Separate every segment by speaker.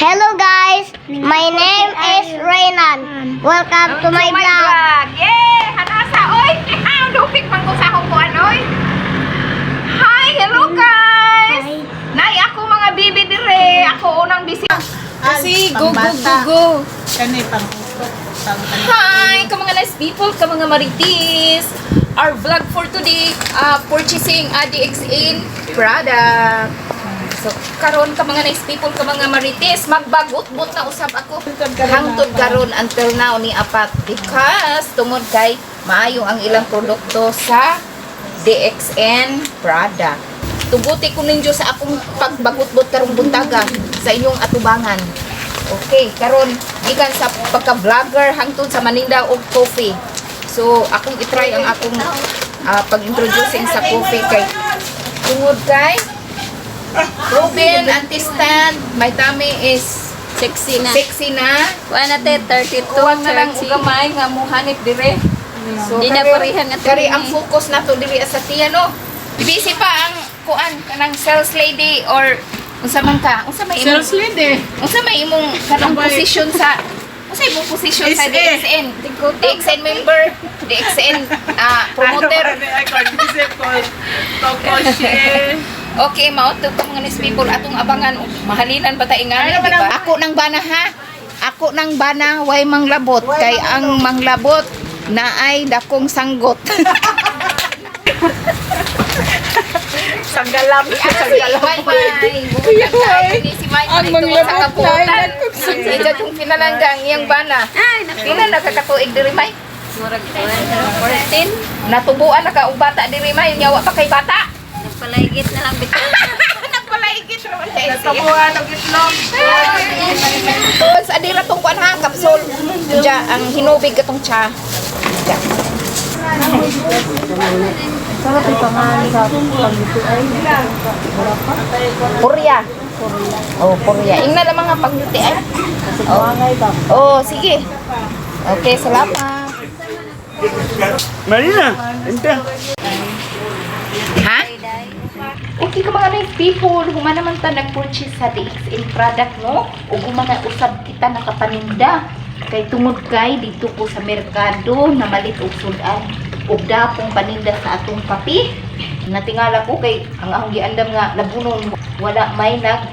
Speaker 1: Hello guys, my name is Reynan. Welcome to my vlog.
Speaker 2: Yay! Hanasa, oy! Ah, lupik man ko sa akong kuan, oy. Hi, hello guys! Nay, ako mga bibi dire. Ako unang busy. Kasi go, go, go, go.
Speaker 3: Kani pang utok. Pang
Speaker 2: Hi, ka mga nice people, ka mga marites. Our vlog for today, purchasing ADXN product. So, karon ka mga nice people, ka mga marites, magbagot-bot na usab ako. Hangtod karon until now ni apat because tungod kay maayo ang ilang produkto sa DXN product. Tuguti ko ninyo sa akong pagbagutbot karong buntaga sa inyong atubangan. Okay, karon gikan sa pagka-vlogger hangtod sa maninda og coffee. So, akong i-try ang akong pag-introducing sa coffee kay tungod kay proven anti-stand, my tummy is
Speaker 4: Sexy na.
Speaker 2: Sexy na.
Speaker 4: Kuha na te, 32,
Speaker 2: Kuwang na lang og
Speaker 4: 30.
Speaker 2: gamay nga muhanip dire. So,
Speaker 4: Di na pareha nga
Speaker 2: kari
Speaker 4: tingin
Speaker 2: ang
Speaker 4: eh.
Speaker 2: focus nato diri sa tiya, no. Busy pa ang kuan kanang sales lady or unsa man ka? Unsa may imong
Speaker 3: Sales lady.
Speaker 2: Unsa may imong kanang
Speaker 3: Sabay.
Speaker 2: Position sa unsa imong position sa
Speaker 3: SA.
Speaker 2: DXN? DXN member, DXN promoter.
Speaker 3: Ano ba ni?
Speaker 2: Okay, mao to ka mga nice people atong abangan og mahalinan ba ta ingani, di ba? Ako nang bana ha. Ako nang bana way manglabot kay ang manglabot naay dakong sanggot.
Speaker 3: Sanggalam.
Speaker 2: Sanggalam. Kuya. Si May
Speaker 3: Ang
Speaker 2: sa
Speaker 3: manglabot
Speaker 2: kabuotan.
Speaker 3: naay dakong sanggot.
Speaker 2: Ija yung pinalangga ang iyang bana.
Speaker 4: Ay, naku.
Speaker 2: Pila nakakatuig diri, May?
Speaker 4: Murag 14.
Speaker 2: Natubuan na ka og bata diri, May, nya wa pa kay bata.
Speaker 4: Nagpalaygit na lang bitaw.
Speaker 2: Nagpalaigit raman kay siya.
Speaker 3: Tabuhan og itlog.
Speaker 2: Sa adira tong kuan ha, kapsol. Diya ang hinubig katong tsa. Diya. Purya. Oh, purya. Ingna lang mga pag-UTI. Oh. Oh, sige. Okay, salamat.
Speaker 5: Marina, ente.
Speaker 2: Ha? Okay ka mga nice people, human naman ta nag-purchase sa DXN product, no? Ug human na usab kita nakapaninda. Kay tungod kay dito ko sa merkado namalit og sudan ug dapong paninda sa atong kape. Natingala ko kay ang akong giandam nga labunon wala may nag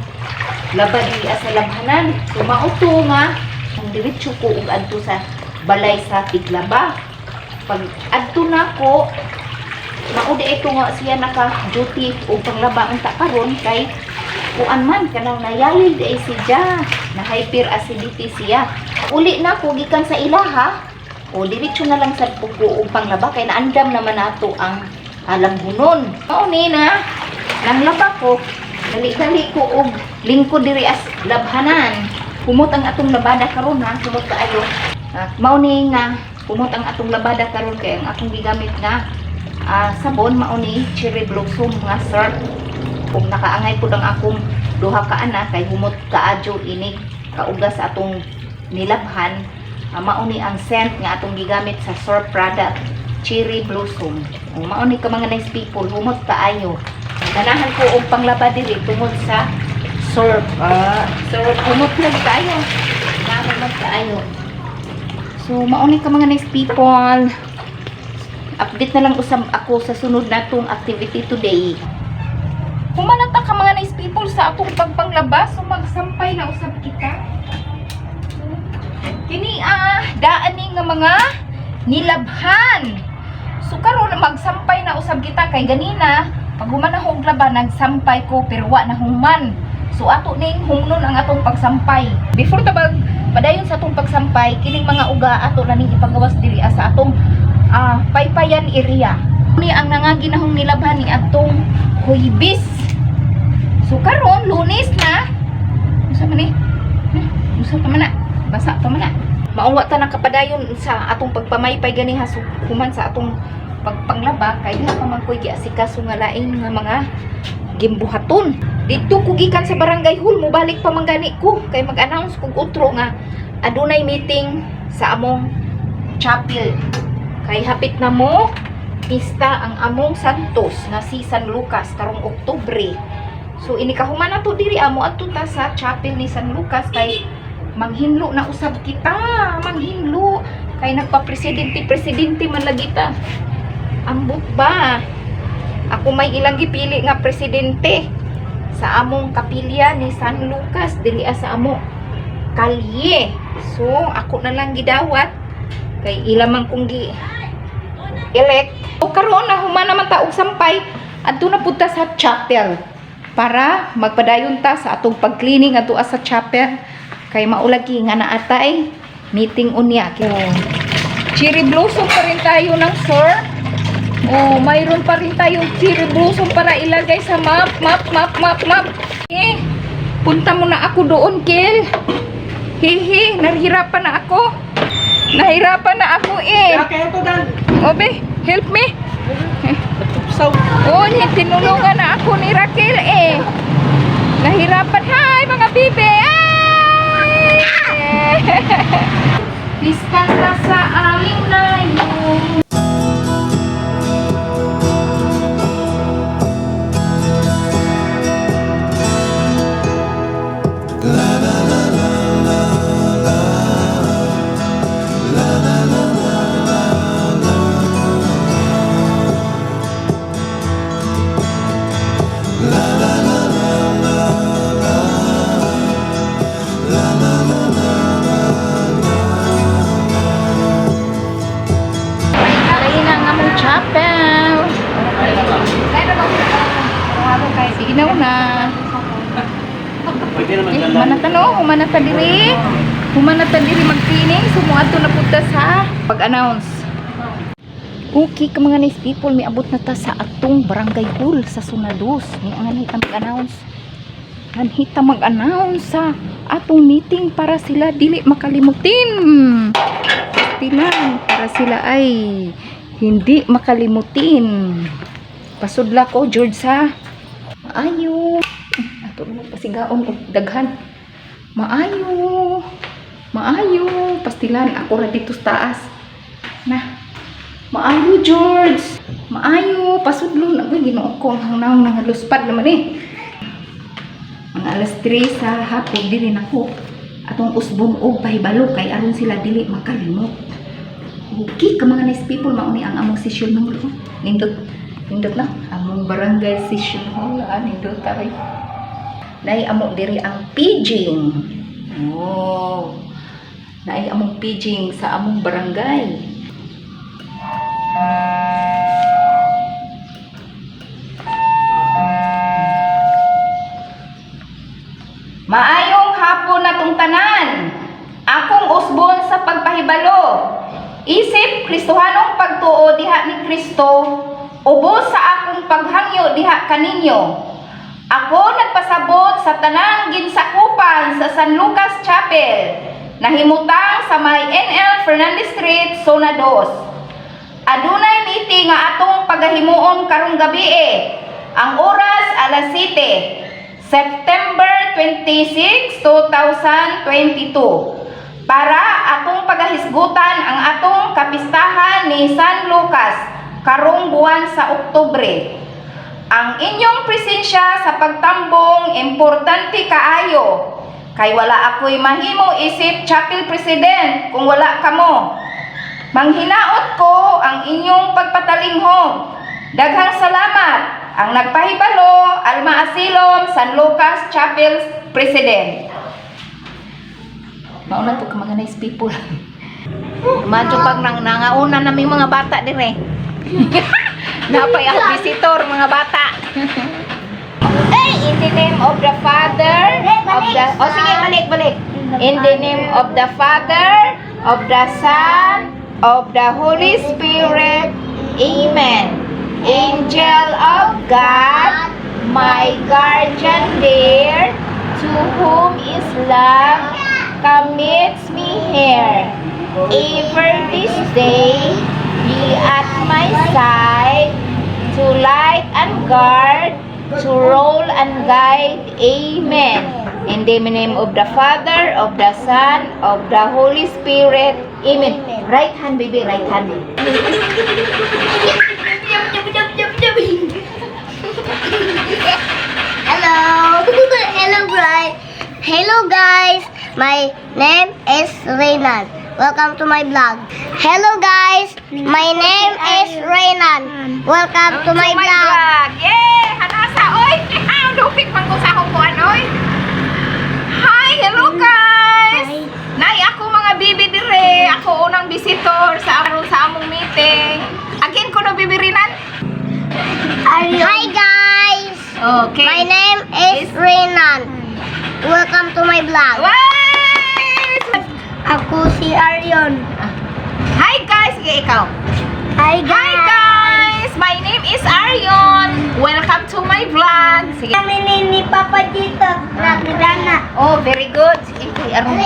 Speaker 2: laba diri sa labhanan. So mao to nga ang diretso ko ug adto sa balay sa tiglaba. Pag adto na ko, mao di ito nga siya naka duty o panglaba unta karon kay kuan man kanang nayayay di ay siya na hyperacidity siya. Uli na ko gikan sa ilaha o diretso na lang sad ko og panglaba kay naandam naman nato ang alambunon. Mao ni na nanglaba ko, dali-dali ko og lingkod diri as labhanan. Humot ang atong labada karon ha, humot kaayo. Ah, mao ni nga humot ang atong labada karon kay ang akong gigamit nga sabon mao ni cherry blossom nga syrup. Kung nakaangay pud ang akong duha ka anak kay humot kaadyo inig kauga sa atong nilabhan, mao ni ang scent nga atong gigamit sa syrup product, cherry blossom. O, mao ni ka mga nice people, humot kaayo. Ganahan ko og panglaba diri tungod sa syrup. Syrup, humot lang kaayo na, humot kaayo. So mao ni ka mga nice people, update na lang usab ako sa sunod natong activity today. Humanata ka mga nice people sa atong pagpanglabas, so magsampay na usab kita. Kini daan ni nga mga nilabhan. So karon magsampay na usab kita kay ganina pag human na og laba nagsampay ko pero wa na human. So ato ning humnon ang atong pagsampay. Before ta mag padayon sa atong pagsampay, kining mga uga ato na ning ipagawas diri sa atong paypayan area. Ni ang nangaginahong nilabhan ni atong Huybis. So karon Lunes na. Unsa man ni? Unsa pa man na? Basa pa man na. Maunwa ta nakapadayon sa atong pagpamaypay gani ha, so, human sa atong pagpanglaba kay diha pa man ko'y giasikaso nga lain nga mga gimbuhaton. Didto ko gikan sa barangay hall, mobalik pa man gani ko kay mag-announce kog utro nga adunay meeting sa among chapel. Kay hapit na mo pista ang among Santos nga si San Lucas karong Oktubre. So inikahuman na to diri, amo adto ta sa chapel ni San Lucas kay manghinlo na usab kita, manghinlo kay nagpa-presidente presidente man lagi ta. Ambot ba? Ako may ilang gipili nga presidente sa among kapilya ni San Lucas dili sa amo kalye. So ako na lang gidawat kay ila man kong gi elect. O karon na human naman ta og sampay, adto na pud ta sa chapel para magpadayon ta sa atong pag-cleaning adto sa chapel kay maulagi nga naatay meeting unya. Oh. Cherry blossom pa rin tayo ng sir. Oh, mayroon pa rin tayong cherry blossom para ilagay sa map, map, map, map, map. Eh, punta muna ako doon, Kel. Hihi, nahirapan na ako. Nahirapan na ako eh.
Speaker 3: Kaya to dan.
Speaker 2: Obe, help me.
Speaker 3: Tupsaw.
Speaker 2: Oh, tinulungan na ako ni Raquel eh. Nahirapan. Hi, mga bibe! Ay! Pista na sa aming layo. Ay na nga mong chapel. Sige na una.
Speaker 5: Pwede naman
Speaker 2: Eh, humanata no, humanata diri. Humanata diri mag-cleaning. Sumuadto na punta sa pag-announce. Okay ka mga nice people, miabot na ta sa atong barangay hall sa Sunados. Ni ang anhita mag-announce. Anhita mag-announce sa atong meeting para sila dili makalimutin. Tilan, para sila ay hindi makalimutin. Pasudla ko, George, ha? Maayo. Ato naman pasigaon og daghan. Maayo. Maayo. Pastilan ako ra dito sa taas. Na. Maayo, George. Maayo. Pasudlon. Agoy, Ginoo ko. Ang naong nangaluspad naman eh. Mga alas 3 sa hapon, dili na ko. Atong usbon og pahibalo kay aron sila dili makalimot. Okay ka mga nice people, mauni ang among session hall. Oh. Nindot, nindot na. Among barangay session hall, ah, nindot tayo. Nay amo diri ang pidging. Oh. Naay among pidging sa among barangay. Maayong hapon natong tanan. Akong usbon sa pagpahibalo. Isip Kristohanong pagtuo diha ni Kristo, ubos sa akong paghangyo diha kaninyo. Ako nagpasabot sa tanang ginsakupan sa San Lucas Chapel, nahimutang sa may NL Fernandez Street, Zona 2. Adunay meeting nga atong pagahimuon karong gabi eh. Ang oras alas 7, September 26, 2022. Para atong pagahisgutan ang atong kapistahan ni San Lucas karong buwan sa Oktubre. Ang inyong presensya sa pagtambong importante kaayo. Kay wala ako'y mahimo isip chapel president kung wala kamo. Manghinaot ko ang inyong pagpatalinghog. Daghang salamat ang nagpahibalo Alma Asilom San Lucas Chapel President. Mauna to ka mga nice people. Madyo pag nang nangauna naming mga bata dire. Napay ang visitor mga bata. In the name of the Father, of the... Oh, sige, balik, balik. In the name of the Father, of the Son, of the Holy Spirit. Amen. Angel of God, my guardian dear, to whom is love, commits me here. Ever this day, be at my side, to light and guard, to roll and guide. Amen. In the name of the Father, of the Son, of the Holy Spirit. Amen. Right hand, baby, right hand.
Speaker 1: Jump, jump, jump, jump, jump. Hello. Hello, guys. Hello, guys. My name is Reynan. Welcome to my vlog. Hello, guys. My name is Reynan. Welcome to my vlog.
Speaker 2: Yay! Hanasa, oy! Ah, lupik man ko sa akong kuan, oy. Hi! Hello, guys! Nay, ako mga bibi dire. Ako unang visitor sa among meeting. Again ko no bibirinan.
Speaker 1: Hi, guys.
Speaker 2: Okay.
Speaker 1: My name is Reynan. Welcome to my vlog.
Speaker 2: Why?
Speaker 1: Ako si Arion.
Speaker 2: Hi, guys! Sige, ikaw.
Speaker 1: Hi,
Speaker 2: Hi, guys! My name is Arion. Welcome to my vlog. Sige.
Speaker 1: Kami ni Papa dito. Nagdana.
Speaker 2: Oh, very good. Sige, kay Aron.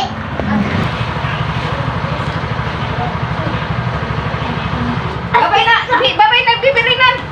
Speaker 2: Babay na. Babay na, bibirinan.